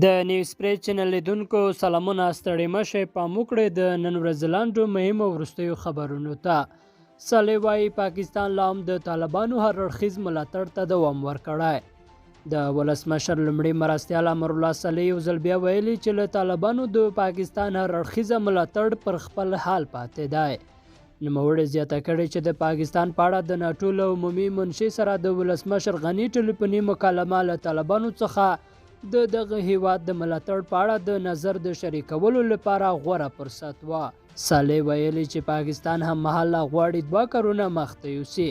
د نیوز پریس چینل لیدونکو سلامونه، ستړي مه شئ، پام وکړئ د نن ورځې لنډو مهمو وروستیو خبرونو ته. صالح وايي پاکستان لا هم د طالبانو هر اړخیز ملاتړ ته دوام ورکړی. د ولسمشر لومړي مرستیال امرالله صالح یو ځل بیا ویلي چې له طالبانو د پاکستان هر اړخیزه ملاتړ پر خپل حال پاتې دی. نوموړي زیاته کړې چې د پاکستان په اړه د ناټو له عمومي منشي سره د ولسمشر غني ټلیفوني مکالمه له طالبانو څخه د دغه هیواد د ملاتړ په اړه د نظر د شریکولو لپاره غوره فرصت و. صالح ویلي چې پاکستان هم مهال لا غواړي دوه کارونه مخته یوسي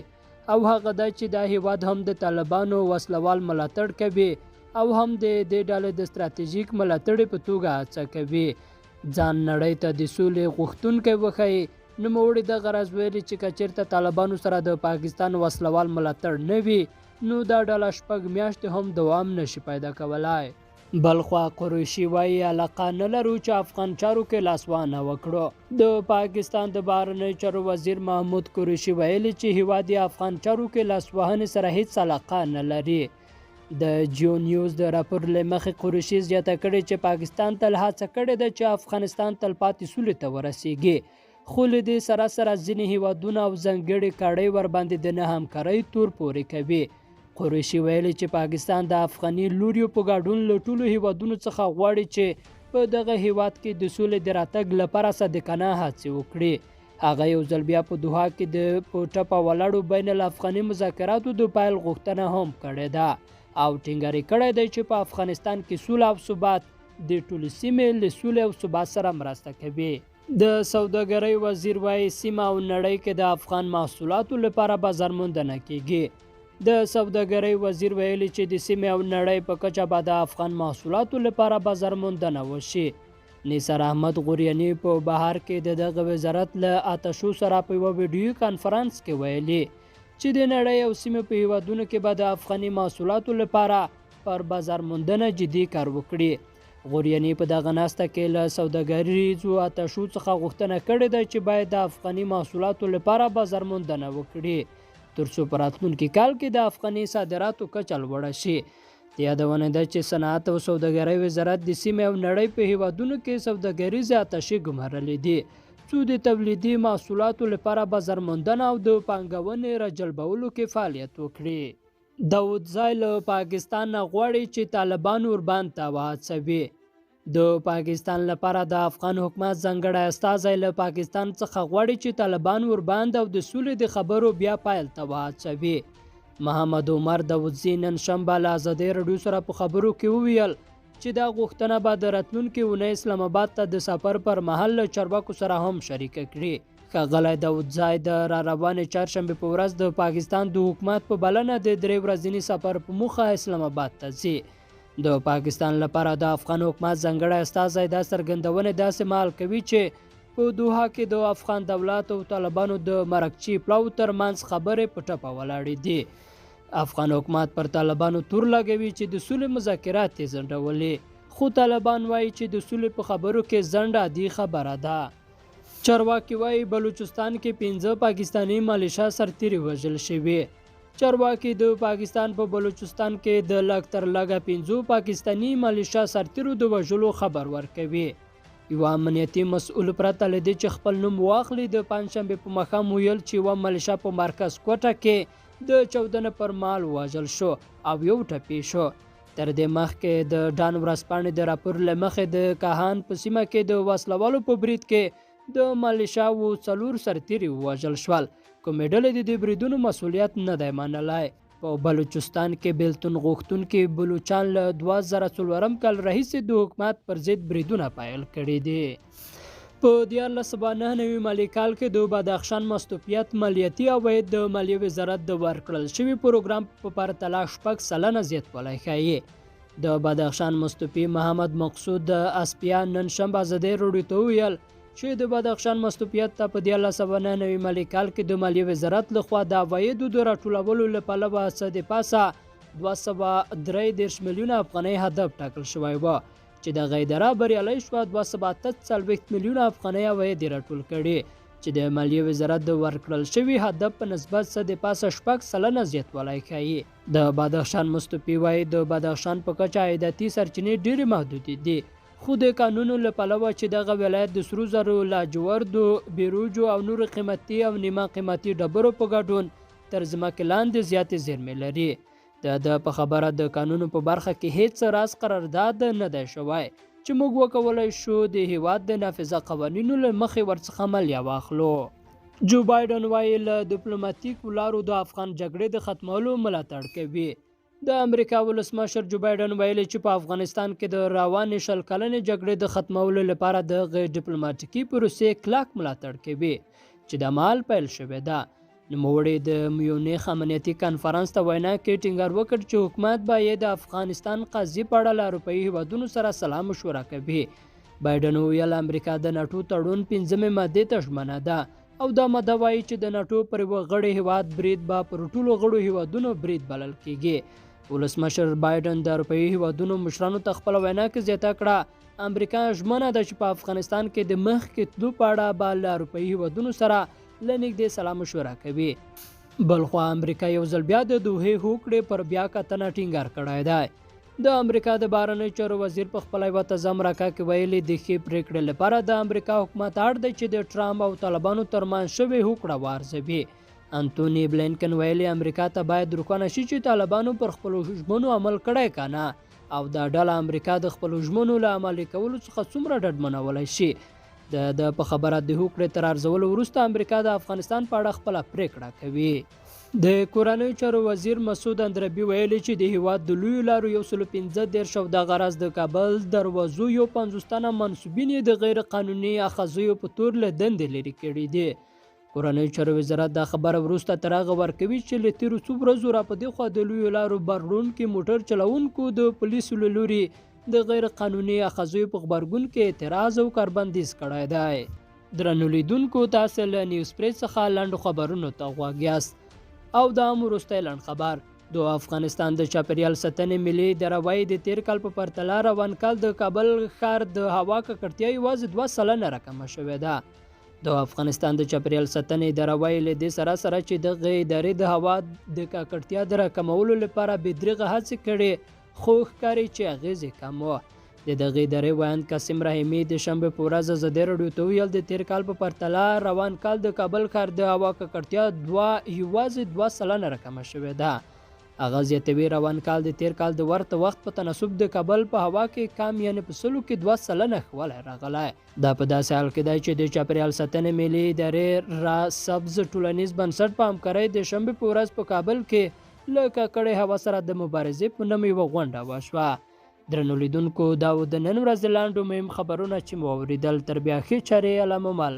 او هغه دا چې دا هیواد هم د طالبانو وسلوال ملاتړ کوي او هم د دې ډلې د ستراتیژیک ملاتړي په توګه هڅه کوي ځان نړۍ ته د سولې غوښتونکی وښيي. نوموړي دغه راز ویلي چې که چېرته طالبانو سره د پاکستان وسلوال ملاتړ نه وي نو دا ډله 6 میاشتې هم دوام نشي پیدا کولای. بلخوا قریشي وايي علاقه نه لرو چې افغان چارو کې لاسوهنه وکړو. د پاکستان د بهرنیو چارو وزیر محمود قریشي ویلي چې هیواد یې افغان چارو کې لاسوهنې سره هیڅ علاقه نه لري. د جیو نیوز د راپور له مخې قریشي زیاته کړې چې پاکستان تل هڅه کړې ده چې افغانستان تلپاتې سولې ته ورسیږي، خو له دې سره سره ځینې هیوادونه او ځانګړې کړۍ ورباندې د نه همکارۍ تور پورې کوي. قریشي ویلي چې پاکستان د افغاني لوریو په ګډون له ټولو هیوادونو څخه غواړي چې په دغه هیواد کې د سولې د راتګ لپاره صادقانه هڅې وکړي. هغه یو ځل بیا په دوحه کې د په ټپه ولاړو بین الافغاني مذاکراتو د پیل غوښتنه هم کړې ده او ټینګار یې کړی دی چې په افغانستان کې سوله او ثبات د ټولې سیمې له سولې او ثبات سره مرسته کوي. د سوداګرۍ وزیر وايي سیمه او نړۍ کې د افغان محصولاتو لپاره بازار موندنه کیږي. د سوداګرۍ وزیر ویلي چې د سیمې او نړۍ په کچه به د افغان محصولاتو لپاره بازار موندنه وشي. نثار احمد غوریاني په بهر کې د دغه وزارت له آتشو سره په یوه ویډیويي کانفرنس کې ویلي چې د نړۍ او سیمې په هیوادونو کې به د افغاني محصولاتو لپاره پر بازار موندنه جدي کار وکړي. غوریاني په دغه ناسته کې له سوداګریزو آتشو څخه غوښتنه کړې ده چې باید د افغاني محصولاتو لپاره بازار موندنه وکړي ترڅو په راتلونکي کال کې د افغاني صادراتو کچه لوړه شي. د یادونې ده چې صنعت او سوداګرۍ وزارت د سیمې او نړۍ په هیوادونو کې سوداګریزې آتشې ګمارلې دي څو د تولیدي محصولاتو لپاره بازار موندنه او د پانګونې راجلبولو کې فعالیت وکړي. داودزی له پاکستان نه غواړي چې طالبان اوربند ته وهڅوي. د پاکستان لپاره د افغان حکومت ځانګړی استازی له پاکستان څخه غواړي چې طالبان اوربند او د سولې د خبرو بیا پیل ته وهڅوي. محمد عمر داودزي نن شنبه له ازادۍ راډیو سره په خبرو کې وویل چې دا غوښتنه به د راتلونکې اونۍ اسلام آباد ته د سفر پر مهال له چارواکو سره هم شریکه کړي. ښاغلی داودزی د را روانې چهارشنبې په ورځ د پاکستان د حکومت په بلنه د 3 ورځني سفر په موخه اسلام آباد ته ځي. د پاکستان لپاره د افغان حکومت ځانګړی استازی دا څرګندونې داسې مهال کوي چې په دوحه کې د افغان دولت او طالبانو د مرکچي پلاوو ترمنځ خبرې په ټپه ولاړې دي. افغان حکومت پر طالبانو تور لګوي چې د سولې مذاکرات یې ځنډولي، خو طالبان وایي چې د سولې په خبرو کې ځنډ عادي خبره ده. چارواکي وایي بلوچستان کې 5 پاکستاني ملیشه سرتیري وژل شوي. چارواکي د پاکستان په بلوچستان کې د لږ تر لږه 5 پاکستاني ملیشه سرتیرو د وژلو خبر ورکوي. یوه امنیتي مسؤل پرته له دې چې خپل نوم واخلي د پنجشنبې په ماښام ویل چې یوه ملیشه په مرکز کوټه کې د چاودنې پر مهال وژل شو او یو ټپي شو. تر دې مخکې د ډان ورځپاڼې د راپور له مخې د کهان په سیمه کې د وسلوالو په برید کې د ملیشه و 4 سرتیري ووژل شول. کومې ډلې د دې بریدونو مسؤلیت نه دی منلی. په بلوچستان کې بیلتون غوښتونکي بلوچان له 2004 کال راهیسې د حکومت پر ضد بریدونه پیل کړي دي. په 1399 مالي کال کې د بدخشان مستوفیت مالیاتي عواید د مالیې وزارت د ورکړل شوي پروګرام په پرتله 6% زیاتوالی ښيي. د بدخشان مستوفي محمد مقصود اسپیا نن شنبه ازادۍ راډیو ته وویل چې د بدخشان مستوفیت ته په 1399 مالي کال کې د مالیې وزارت لخوا د عوایدو د راټولولو له پلوه څه د پاسه 233 میلیونه افغانۍ هدف ټاکل شوی و چې دغه اداره بریالۍ شوه 248 میلیونه افغانۍ عواید یې راټول کړي. چې د مالیې وزارت د ورکړل شوي هدف په نسبت څه د پاسه 6% زیاتوالی ښيي. د بدخشان مستوفي وايي، د بدخشان په کچه عایداتي سرچینې ډېرې محدودې دي، خو د کانونو له پلوه چې دغه ولایت د سرو زرو، لاجوردو، بیروجو او نورو قیمتي او نیمه قیمتي ډبرو په ګډون تر ځمکې لاندې زیاتې زیرمې لري. د ده په خبره د کانونو په برخه کې هیڅ راز قرارداد نه دی شوی چې موږ وکولای شو د هیواد د نافذه قوانینو له مخې ورڅخه مالیه واخلو. جو بایډن وايي، له دیپلوماتیکو لارو د افغان جګړې د ختمولو ملاتړ کوي. د امریکا ولسمشر جو بایډن ویلي چې په افغانستان کې د روانې 20 کلنې جګړې د ختمولو لپاره د هغې ډیپلوماټیکي پروسې کلک ملاتړ کوي چې دا مهال پیل شوې ده. نوموړي د میونیخ امنیتي کانفرانس ته وینا کې ټینګار وکړ چې حکومت به یې د افغانستان قضیې په اړه له اروپایي هیوادونو سره سلا مشوره کوي. بایډن وویل، امریکا د ناټو تړون 5مې مادې ته ژمنه ده او دا ماده وایي چې د ناټو پر یوه غړي هیواد برید به پر ټولو غړو هیوادونو برید بلل کیږي. ولسمشر بایډن د اروپایي هیوادونو مشرانو ته خپله وینا کې زیاته کړه، امریکا ژمنه ده چې په افغانستان کې د مخکې تلو په اړه به له اروپایي هیوادونو سره له نږدې سلا مشوره کوي. بلخوا امریکا یو ځل بیا د دوحې هوکړې پر بیا کتنه ټینګار کړی دی. د امریکا د بهرنیو چارو وزیر په خپله یوه تازه مرکه کې ویلي، د ښې پرېکړې لپاره د امریکا حکومت اړ دی چې د ټرمپ او طالبانو ترمنځ شوې هوکړه وارزوي. انتوني بلینکن ویلي، امریکا ته باید روښانه شي چې طالبانو پر خپلو ژمنو عمل کړی که نه، او دا ډله امریکا د خپلو ژمنو له عملي کولو څخه څومره ډاډمنولی شي. د ده په خبره د هوکړې تر ارزولو وروسته امریکا د افغانستان په اړه خپله پرېکړه کوي. د کورنیو چارو وزیر مسعود اندرابي ویلي چې د هیواد د لویو لارو 135 او دغه راز د کابل دروازو 51 تنه منسوبین یې د غیر قانوني اخاذیو په تور له دندې لرې کړي دي. کورنیو چارو وزارت دا خبره وروسته تر هغه ورکوي چې له تېرو څو ورځو راپدېخوا د لویو لارو بار وړونکي موټر چلوونکو د پولیسو له لوري د غیر قانوني اخاذیو په غبرګون کې اعتراض او کاربندیز کړی دی. درنو لیدونکو، تاسې له نیوز پریس څخه لنډو خبرونو ته غوږ یاست او دا هم وروستی لنډ خبر. د افغانستان د چاپېریال ساتنې ملي اداره وایي، د تېر کال په پرتله روان کال د کابل ښار د هوا ککړتیا یوازې 2% راکمه شوې ده. د افغانستان د چاپېریال ساتنې اداره وایي، له دې سره سره چې دغې ادارې د هوا د ککړتیا د راکمولو لپاره بې درېغه هڅې کړې، خو ښکاري چې اغېز یې کم و. د دغې ادارې ویاند قاسم رحیمي د شنبې په ورځ ازادي راډیو ته وویل، د تېر کال په پرتله روان کال د کابل ښار د هوا ککړتیا یوازې 2% راکمه شوې ده. هغه زیاتوي، روان کال د تېر کال د ورته وخت په تناسب د کابل په هوا کې کم، یعنې په 100% 2% ښهوالی راغلی. دا په داسې حال کې دی چې د چاپېریال ساتنې ملي ادارې را سبز ټولنیز بنسټ په همکارۍ د شنبې په ورځ په کابل کې له ککړې هوا سره د مبارزې په نوم یوه غونډه وشوه. درنو لیدونکو، دا و د نن ورځې لنډو مهم خبرونه چې مو واورېدل. تر بیا ښې چارې، الله مو مل.